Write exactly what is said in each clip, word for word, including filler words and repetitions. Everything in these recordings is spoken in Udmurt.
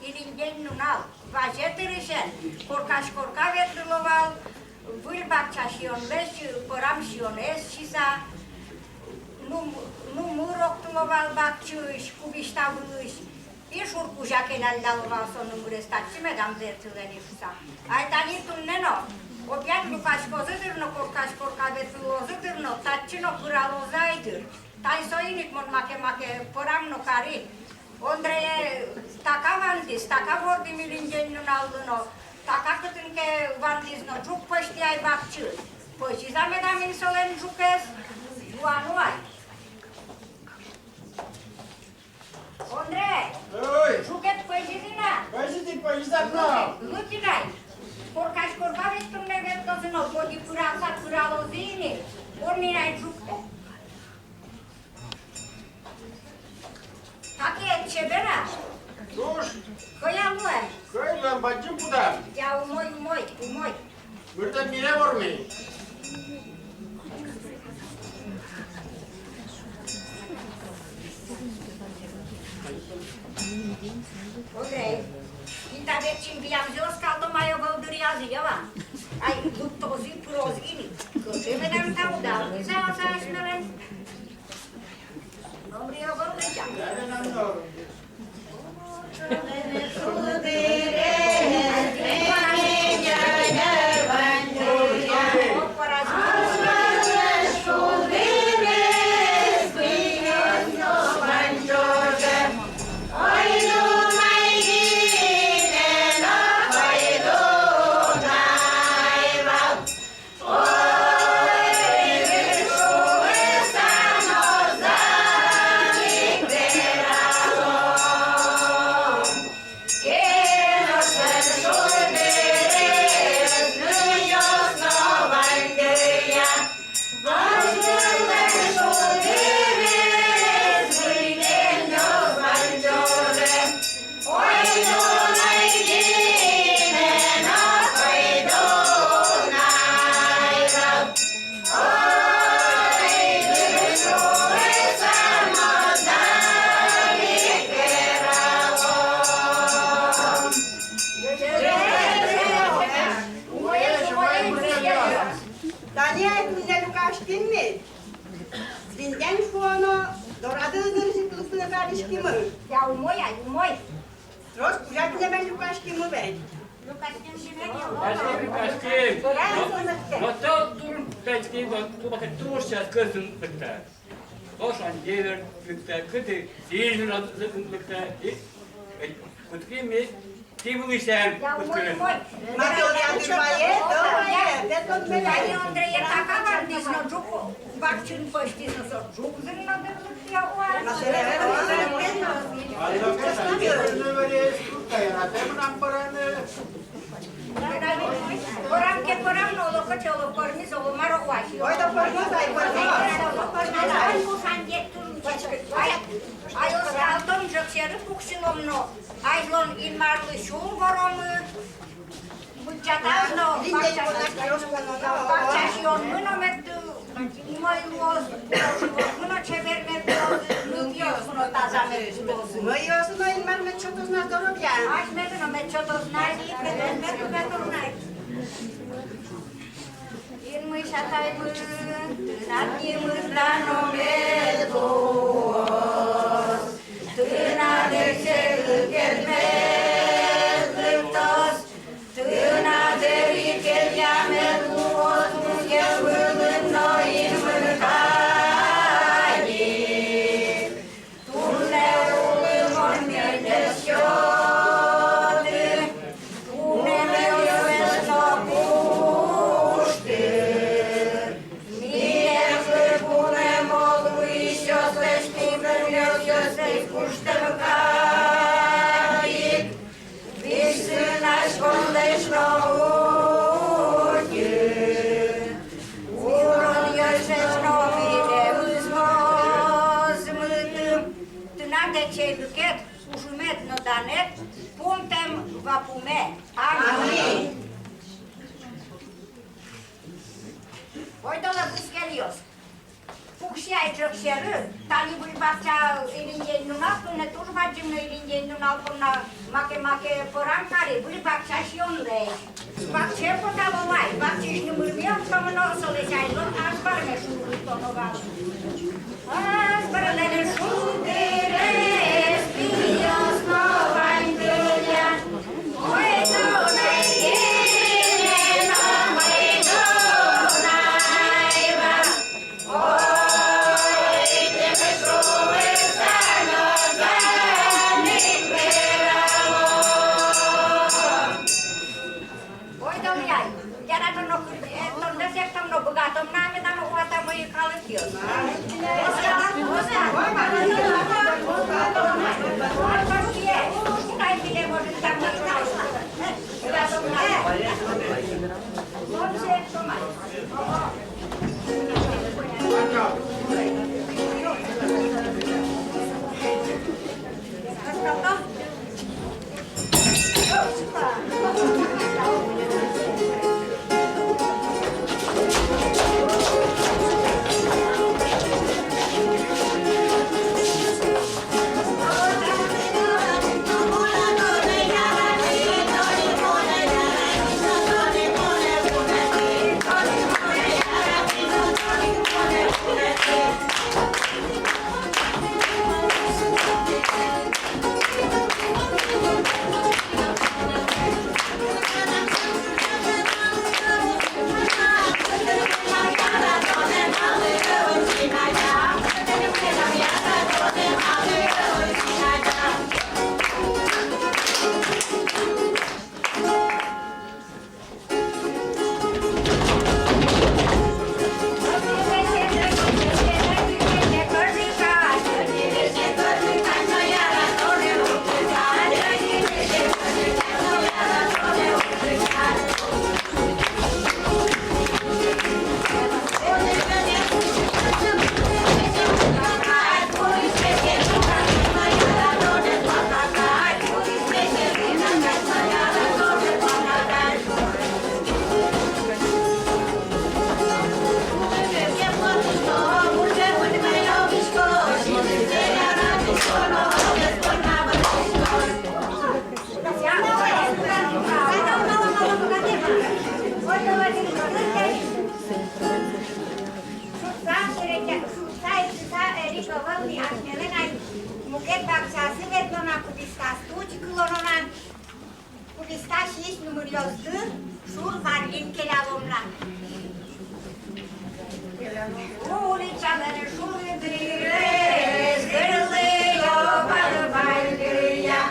Илиндень нунал, вазе дырысен, коркась корка ветлыло вал, выль бакча сиёнлэсь пӧрам сиёнэз сиса, нум-, нумыр октыло вал бакчаысь, кубиста вылысь, и шур кузя келялляло вал со нумырез, татчы медам ветлы ни шуса. Ай тани туннэ но, опять люкаськозы дыр но, коркась корка ветлылозы дыр но, татчы но пыралозы ай дыр. Тани соин ик мон маке-маке пӧрам но кари. Ондрее така вандӥз, така вордӥм Илиндень нуналлы но, така кытын ке вандӥз но, ӝук пӧзьтӥ ай бакчаын. Пӧзиз-а меда мон солэн ӝукез? Юано ай. Ондрей! Ой! Ӝукед пӧзиз-а на? Пӧзиз ик, пӧзиз ик на. Лыктӥд ай. Коркась корка ведь туннэ ветлозы но, коди пыралса пыралозы ини. Мон ай ӝук. Каке, чебер-а? Туж. Кӧя луэ? Кӧя луэ, бадӟым пудам. Я, умой, умой, умой. Мырдэм миле вормы. Окей. Интабек чимпиямзэ оскалтом ай ӧвӧл дыръязы, ява. Ай, лыктозы, пырозы ини. Кӧшке медам та удал. Иза, аза асьмелэн. Тани ай туннэ люкаським ми. Виндян шуоно, дорады дырзик лыктыны кариськимы. Я, умой ай, умой. Трос кузя тӥледын люкаськимы ведь. Люкаським, люкаським. Но тот дурын пятки, но тупа катушка, скажем, это. Лошадь девер лыкта, кытӥ сӥзьыл лыкта, и, э, кутским ми тӥ вылысен, кутским. Андрей, Андрей, я така вандӥз но, ӝук бакчаын пӧзьтӥз но, со ӝук зын но дыр лыктэ уа. Пӧрам ке пӧрам но, оло кыӵе, оло пӧрмиз, оло мар, оло асьме. Ой, да пӧрмоз ай, пӧрмоз. Ай, ай, оскалтом ӝӧк сьӧры пуксьылом но, азьлон Инмарлы сюлмы вормы, быдӟатаз но, бакча сиёнмы но мед умой луоз, мынӥськонмы но чебер мед луоз, нылпиосмы но таза мед луозы. Мыйёсмы но Инмар мед сётоз на здоровья. Асьмелы но мед сётоз на, мед, мед, мед, мед. Инмысь Атаймы, тынад нимыд дано мед луоз, тынад эксэйлыкед мед лыктоз, тынад эрикедъя мед луоз музъем вылын но инмын кадь ик. Туннэ улымон мед ӧз сёты, туннэ мед ӧз но кушты. Милемлы пунэмо луисьёслэсь, пунэмо луисьёслэсь куштэм кадь ик. Визьсынаськонлэсь но утьы, уронъёслэсь но милемыз мозмыты. Тынад эксэйлыкед, кужымед но данэд пумтэм вапуме. Аминь. Ойдолэ, бускельёс. Пуксьы ай ӝӧк сьӧры, тани выль бакча Илиндень нунал, туннэ туж бадӟым но Илиндень Нал понна маке-маке порам кари, выль бакча сиёнлэсь. Бакчае потало вай, бакчаысь нумырме октоно, солэсь азьло азбарме шурыттоно вал. Азбарлэн шулдырез пиос но вань дыръя. Ой, туннэ гинэ но, ой, туннэ ай вал. Ой, Домьяй, яратоно кырӟа, э, тон дасяк, тон но быгатон на, медам уг ватамы калык ёс. Шутса, эрика вал ни асьмелэн ай, мукет бакчазы ветлоно, кубистасты учкылоно на. Кубистасьысь нумыръёсты шур варлин келялом на. Улицалэн шулдырез гырлы, ёвар вал дыръя.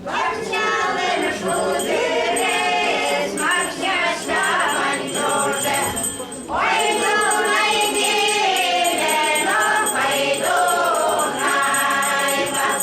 Бакчалэн шулдырез бакчаська вань ӵоже. Ой, туннэ гинэ но, ой, туннэ ай вал.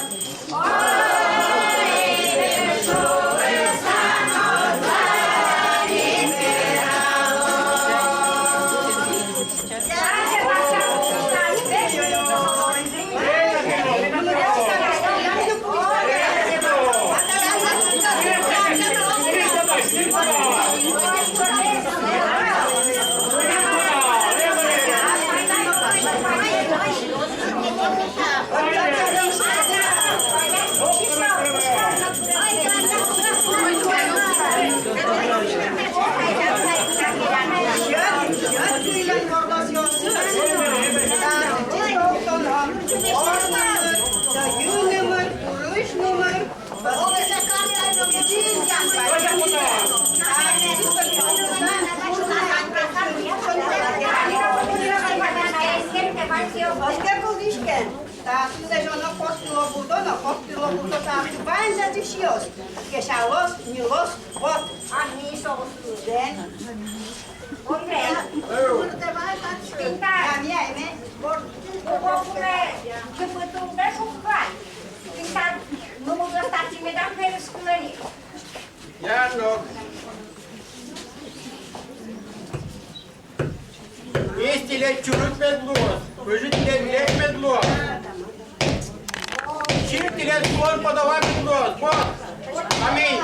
Таосыз лэзёно, кошкыло, будоно, кошкыло, будо, таосыз ваньзэ дӥсьёс. Кесялоз, ньылоз, вот. А ми соосыз лэзем. Ондрей. Тӥни та. Ами, ами. Бор. Бо куре, кыпыт улдэ шуккай. Тӥни та нумыръёс татчы медам вераськылэ ни. Я но. Весь тӥлед чурыт мед луоз, пыжы тӥлед лек мед луоз. Сӥль тӥлед кулон-подолэ мед луоз. Вот. Аминь.